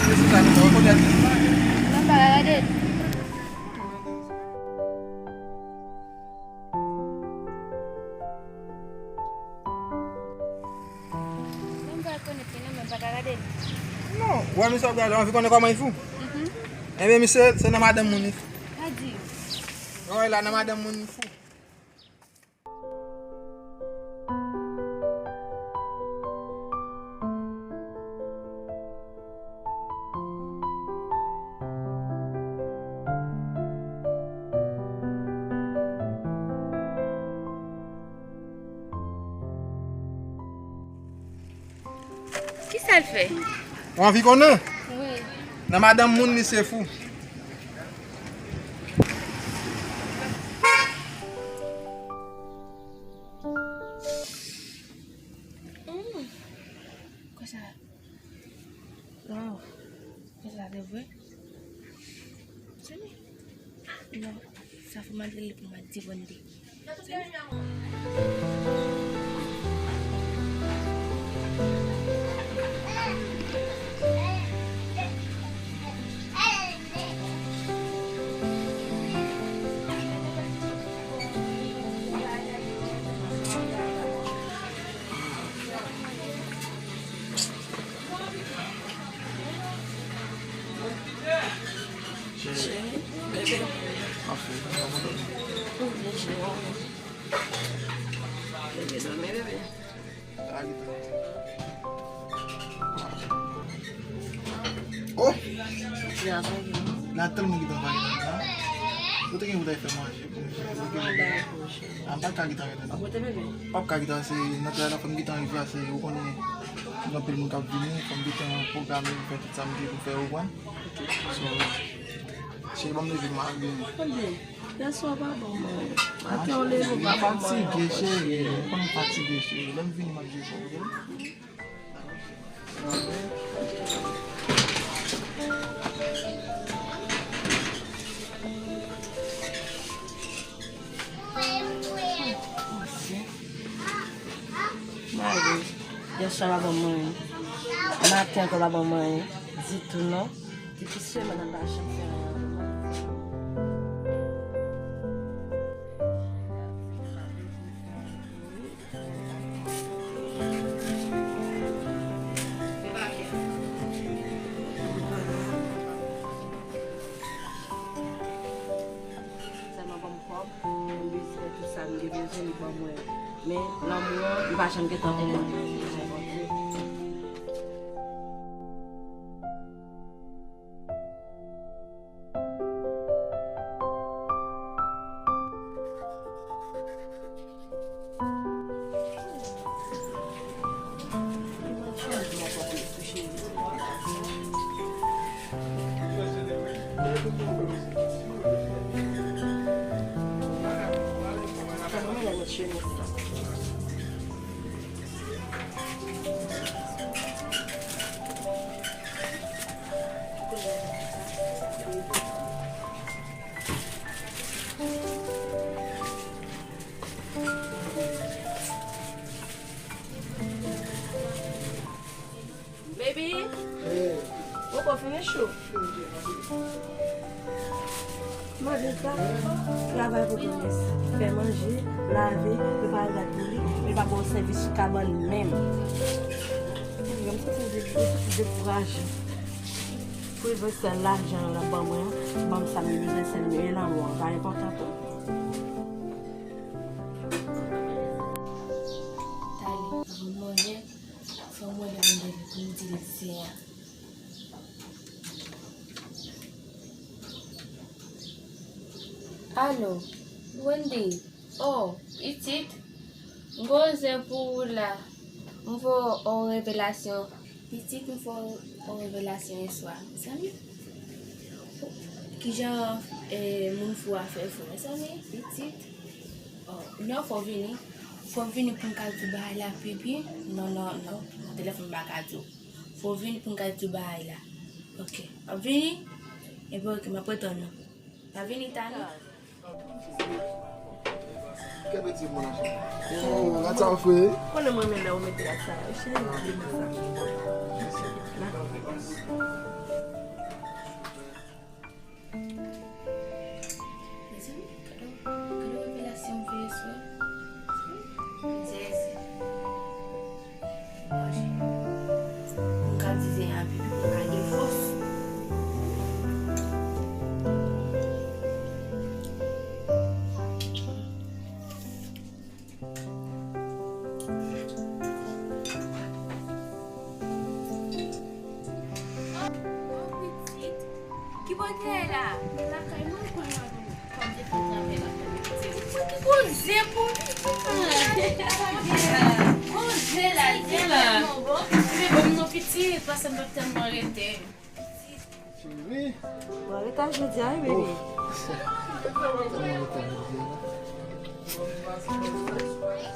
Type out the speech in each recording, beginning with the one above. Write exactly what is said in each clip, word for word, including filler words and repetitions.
Jessica, nou pa rekonèt li. Mwen pa ka gade l. Mwen pa rekonèt li non, mwen pa ka gade l. Non, ou wè misye ap gade, ou anvi konnen kòman li fou? Mhm. Ebyen, misye, se nan madanm moun li fou. Sa di? Ou wè la, nan madanm moun li fou. Kisa l fè? Ou anvi konnen? Wi. Nan madanm moun li se fou. Hmm. Konsa. Waw. Konsa se vre? Non. Sa fè m al rele pou m al di Wendy. Cheri, bebe. Anfen, kòman w ye? Mwen byen, cheri, w menm? Bebe, dòmi, bebe. Oh! Gason, la tèlman gentan vale nan sa. Ou te gen pou t al fè manje pou misye, pou misye. Ah, m pa ka gentan rete non. Ou te bebe? M p ap ka gentan, se nan travay la, fò m gentan rive a, se, ou konnen, gen anpil moun k ap vini, fò m gentan pwograme pou fè tout sa m gen pou fè, ou konprann? So, cheri, ban m leve m al vini. Yèswa pa bon mwen. Maten w leve w pa bon mwen. M fatige, cheri. Ou konn m fatige, cheri. Lè m vini, m ap jere sa, oke? Mari, yèswa pa ban mwen anyen. Maten ankò pa ban mwen anyen. Ditou non. Depi semèn nan pa janm fè anyen pou mwen. Sèlman ban m kòb, ban m bezwen, tout sa m te bezwen, li ban mwen. Men, lanmou an, li pa janm gentan pou mwen. Baby, ou poko fini chou? Mande sa, travay pou kòmanse. Fè manje, lave, prepare rad pou li, li pa ba w sèvis kabann menm. Mwen santi m de-, m santi dekouraje. Pou l vin sèl lajan l ap ban mwen an, ban m sa m bezwen, sèl men lanmou an pa enpòtan pou mwen. Tali, mwen, fò mwen mande l pou m di l se a. Alo, Wendy. Oh, pitit, m gon zen pou ou la. M voye w on revelasyon. Pitit, m fè w on revelasyon yèswa. Mezanmi, kijan, eh, moun fou a fè fou? Mezanmi, pitit. Oh, non, fò w vini. Fò w vini pou m ka di w bagay la pi byen. Non, non, non. Nan telefòn m pa ka di w. Fò w vini pou m ka di w bagay la. Ok. W ap vini? Ebyen, ok, m ap retann ou. W ap vini, Tani? Kè peti mwen la, cheri. Oh, gad sa w fè. Konnen mwen renmen lè w mete rad sa yo, cheri, m ap renmen sa. Mezanmi, gade, gade revelasyon m fè yè swa. Jezi. Manje. Moun ka di zen an pi, moun ka gen fòs. Oh, pitit. Ki bò w te ye la? Lakay mwen, kounye a, kòm se fè travay lakay mwen, pitit. Poze pou pitit mwen. Poze la, di la. Men bon, non, pitit, paske m p ap tèlman rete. Cheri. Bon, reta jodi a, wi, baby. Ouf. Tèlman reta jodi a. Tèlman fè plezi.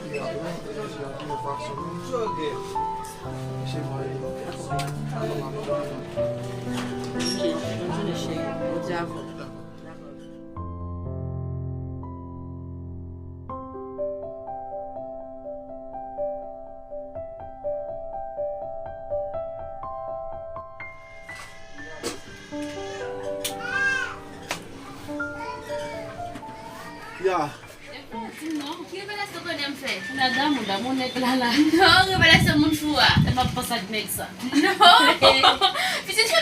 Li ap la, li ap yon fason. Cheri, bonne journée, chérie. Bon, diabo. Ya. Di m non, ki revelasyon konnen m fè? Nada, mouda, mon nèg la la. Non, revelasyon moun fou a. E m ap panse ak nèg sa. Non. Pitit, chou,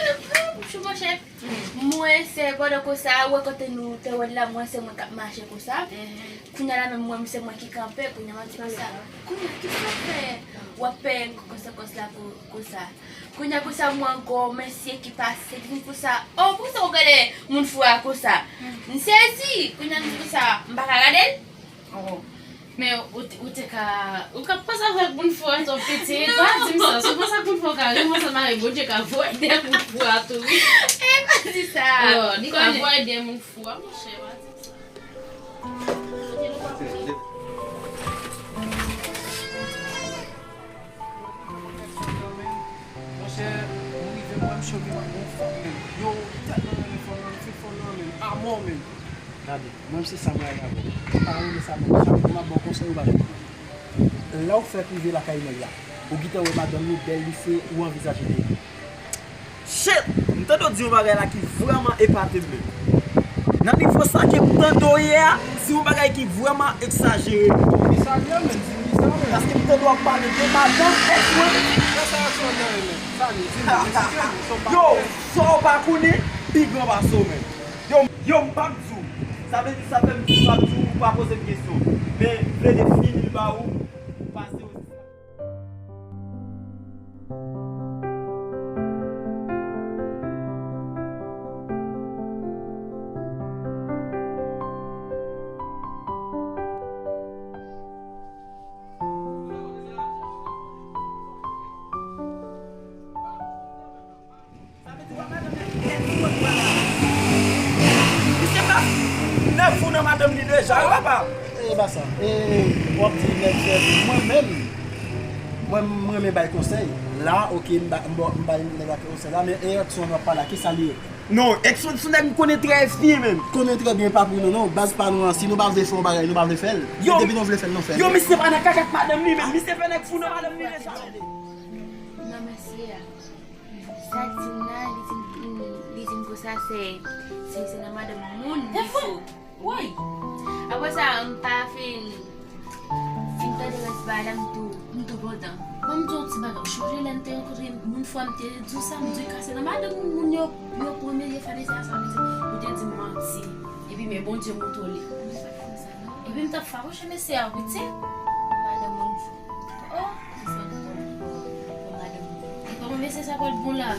chou, monchè. Mwen, se pandan konsa, ou wè kote nou te wè l la, mwen, se mwen k ap mache konsa. Kounye a la menm, mwen, se mwen ki kanpe, kounye a, m ap di konsa. Kounye a, kisa w fè? W ap peye kòs la, kòs la, ko-, konsa. Kounye a, konsa, mwen, gwo mesye ki pase, ki vin konsa. Oh, poukisa w gade moun fou a konsa? M sezi. Kounye a, m di konsa, m pa ka gade l. Oh. Men ou te, ou te ka, ou ka panse avèk moun fou a tou, pitit. Pa di m sa. Si w panse ak moun fou a, ka rete ansanm avè Bondye ka voye de moun fou a tou, wi. E pa di sa. Oh, li ka voye de moun fou a, monchè, pa di m sa. Monchè, mwen rive, mwen, m choke, mwen, bon fanm, men. Yo, tèlman renmen fanm nan, m fin fanm nan, men. Amò, men. Gade, mwen, se sa mwen avè w. Ou pa renmen sa, men sa, mwen, m ap ba w konsèy, ou pa janm pran. Lè w fèk rive lakay nèg la, ou gentan wè madanm li bèl, li fre, ou anvizaje de. Shit! M tande w di yon bagay la ki vrèman epate m menm. Nan nivo sa ke m tande w ye a, se yon bagay ki vrèman egzajere. Ki sa l ye menm? Di m ki sa menm? Paske m tande w ap pale de madanm èks mwen. Sa, sa, sa w nan ye menm? Sa l ye? Di m, eksplike m. Yo, sa w pa konnen, pi gran pase w menm. Yo, yo, m p ap di w. Sa vle di, sa fè m di m p ap di w, ou pa poze m kesyon. Men, m vle defini l ba ou, ou pase w. Sa vle di wa madanm nan ki tèt li mwen pran la. Misye pa nèf ou nan madanm li deja, wi papa. E pa sa. E w ap di nèg fè mwen menm. Mwen, m renmen bay konsèy. La, oke, m ba, m ba, m bay nèg la konsèy la, men e èk sou w ap pale a, ki sa li ye? Non, èk sou, sou nèg m konnen trè byen menm. Konnen trè byen pa pou nou non. Baz pa nou an, si nou pa vle fè yon bagay, nou pa vle fè l. Yo, depi nou vle fè l, nou fè l. Yo, misye pa nan kaka ak madanm li menm. Misye fè nèg fou nan madanm li deja. Non, mesye a. Sa l di m la, li di m, li di m konsa se, se, se nan madanm moun li fou. Woy! Apre sa, m pa fin, fin tande rès bagay la, m tou, m tou kontan. Ban m di w yon ti bagay, ou chonje lè m te rankontre moun fou a, m te di w sa, m di w ka se nan madanm moun, moun yo, yo premye ye fè mesye a, sa vle di, ou te di m manti. Epi men Bondye montre w li. Epi m t ap fawouche mesye a, wi, ti. Madanm moun fou. Oh, se sa m konn. Bon, madanm. E kòman mesye sa pral bon la?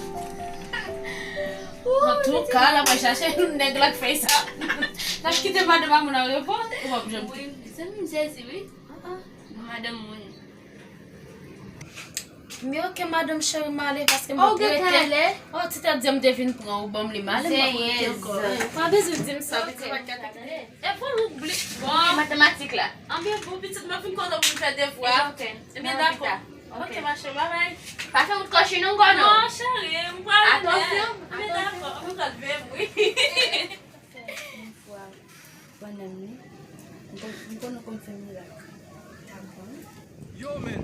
Antouka, l ap al chache yon nèg la k fè sa. L ap kite madanm a moun an repo, ou p ap janm. Wi, se m sezi, wi. Ah, ah. Madanm moun. Men oke, madanm cheri, m ale paske m pap rete. Oh, ti tèt di m te vin pran ou, ban m li, m ale, m pap rete ankò. Pa bezwen di m sa, pitit. E pou ou oubli. Bon. Matematik la. Anben bon, pitit, mwen fin kontan pou m fè devwa. Ebyen, dakò. Ok, ma chérie, bye bye. Pa fè wout kòchi non, gò non. Non, cheri, m prale nèt. Atansyon. Ebyen, dakò, m pral veye, wi. Pandan m li, m konn, m konn ou konn fè mirak. Ta bon. Yo, men,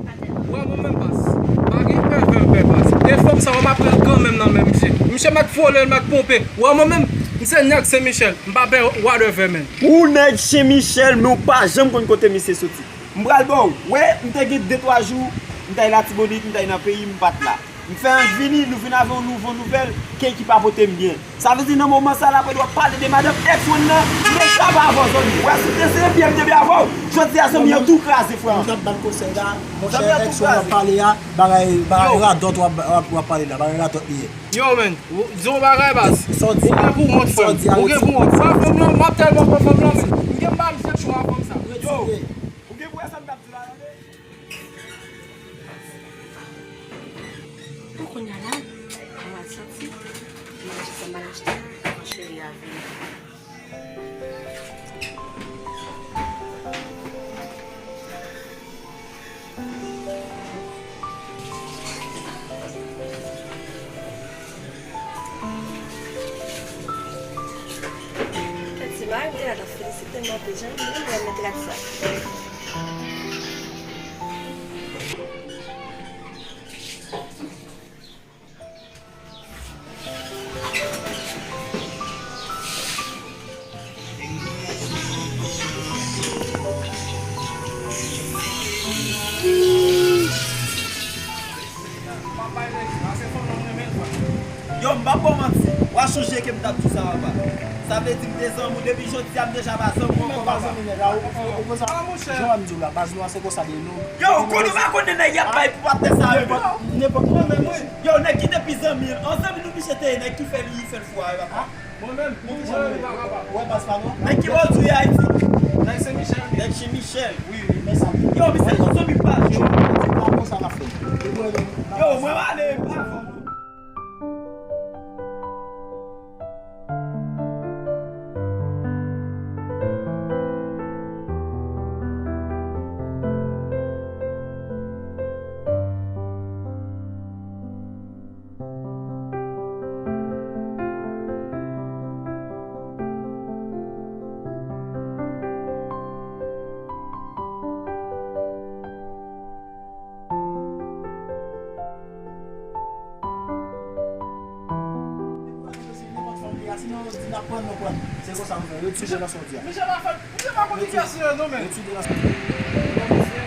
wè mwen menm, baz. Pa gen èvè m pè, baz. E fanm sa, wè m ap pran kanmenm nan men misye. Misye mèt vole, l mèt ponpe. Wè mwen menm, m se nèg Sen Michèl. M pa pè whatever, men. Ou nèg Sen Michèl, men w pa janm konn kote misye soti. M pral ba w. Wè, m te gen de twa jou, m t ay Latibonit, m t ay nan peyi m, m pa t la. M fè anj vini, nou vin avè yon nouvo nouvèl, ke ki pa pote m byen. Sa vle di nan moman sa la, apre w ap pale de madanm èks mwen nan, nèg sa pa avè w, zanmi. Wè, si w te sere byen, m te byen avè w. Jodi a, zanmi, yo tou kraze, frè. M t ap ba l konsèy la, monchè, èks mwen w ap pale a, bagay, bagay radòt w ap, w ap, w ap pale la, bagay radòt li ye. Yo, men, di yon bagay, baz. Sa w di a, ou gen pou wont, frè m. Ou gen pou wont. Wè, fanm nan, m ap tèlman pran fanm nan, men. M gen m pa m sèk chwa fanm sa. Yo. Ou gen pou wè sa m t ap di la, tande? Bon, kounye a la, mwen al sòti, mwen achte sa m al achte, mwen cheri a vini. Kèt ti mari m te la t ap felisite m anpil, jan m renmen met rad sa. Yo, m p ap ba w manti. W a chonje ke m t ap di w sa, papa. Sa vle di m te zanmi w depi jodi a, m deja pa zanmi w ankò, papa. Jan m di w la, baz nou an se konsa de nou. Yo, ou konnen pa konnen nèg y ap bay pou patnè sa yo. Nenpòt, nenpòt. Yo, nèg ki te pi zanmi l, an zanmi nou misye te ye, nèg ki fè li, fè l fou a, papa. Mwen menm, mwen menm, m pa kapab. Wè, baz pa nou. Nèg ki bò w di Ayiti? Nèg Sen Michèl, wi. Nèg Sen Michèl. Wi, wi, men sa. Yo, misye yon zanmi pa yo. Yo, mwen ale, m pa fè. Se konsa nou fè. Retire nan sòti a. Misye pa fè, misye pa konn ki kiyès li ye non, men. Retire nan sòti a.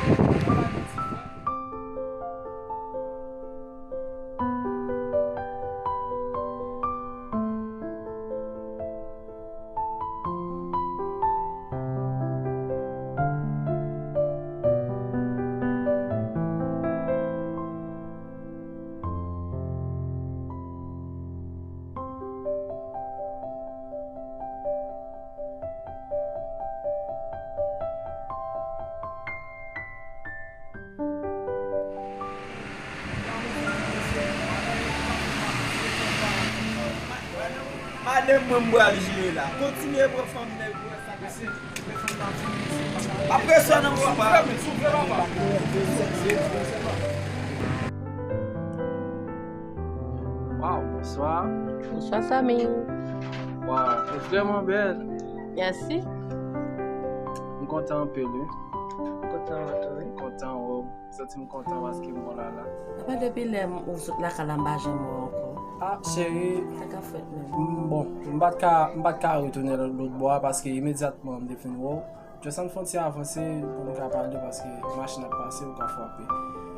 Madanm mwen m pral jere la. Kontinye pran fanm nèg ou wè sa k ap fèt. Pa presyon non papa. Wow, bonswa. Bonswa Samy. Wow, ou vrèman bèl. Mèsi. M kontan anpil wi. M kontan wè w tou wi. M kontan wè w. Santi m kontan paske m wè w la la. Apa depi lè m ou sot lakay la m pa janm wè w ankò? Ah, cheri. Sa k ap fèt menm? M, bon, m pa t ka, m pa t ka retounen lòt, lòt bò a paske imedyatman m te fin wè w. Just ann fè yon ti avanse pou nou ka pale paske machin ap pase, ou ka frape.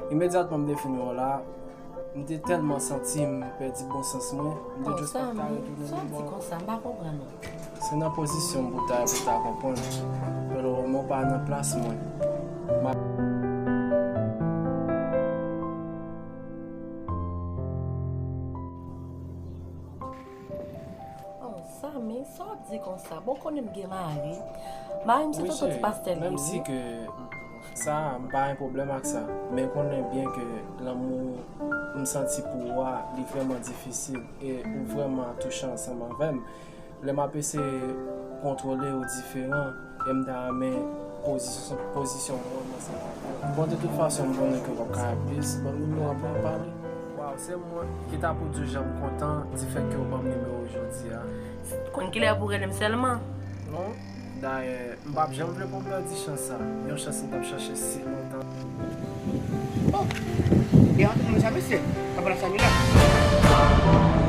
Imedyatman m te fin wè w la, m te tèlman santi m pèdi bon sans mwen, m te just pa t ka retounen menm bò. Sa w di konsa? M pa konprann ou. Se nan pozisyon m pou ta, pou ta konprann. Pero mwen pa nan plas mwen. Ma- Oh, Samy, sa w ap di konsa? Bon, konnen m gen mari. Mari m se tonton ti pastè li ye. Wi, cheri, menm si ke sa, m pa gen pwoblèm ak sa. Men konnen byen ke lanmou m santi pou ou a, li vrèman difisil. E ou vrèman touche ansanm avè m. Lè m ap eseye kontwole ou diferan, e m ta renmen pozisyon, pozisyon mwen ansanm avè w. Bon, de tout fason, m konnen ke w p ap ka plis. Ban m nimewo a pou nou pale. Waw, se mwen ki ta pou di w jan m kontan difèt ke w ban m nimewo w jodi a. Konn kilè pou rele m sèlman? Non. Dayè, m p ap janm vle pou m pèdi chans sa. Yon chans m t ap chache si lontan. Oh! E antre nan sa mesye. Kapab sa mi la.